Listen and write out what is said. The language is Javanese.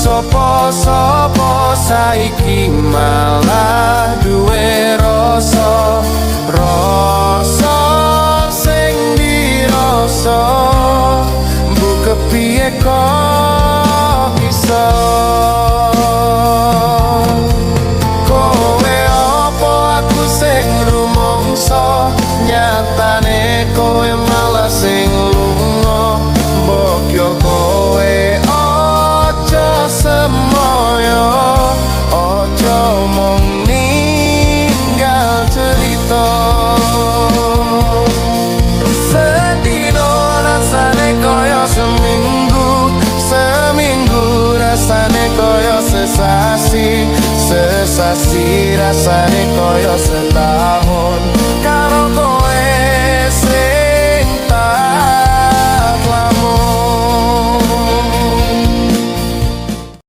Sopo-sopo saiki malah duwe rasa, rasa sing dirasa. Mbuh kepiye kok iso? Kowe apa aku sing rumangsa? Nyatane kowe malah sing lunga. Mbok yo kowe aja semoyo, aja mung ninggal cerita. Sedino rasane kaya seminggu, seminggu rasane kaya sesasi, sesasi rasane kaya setahun.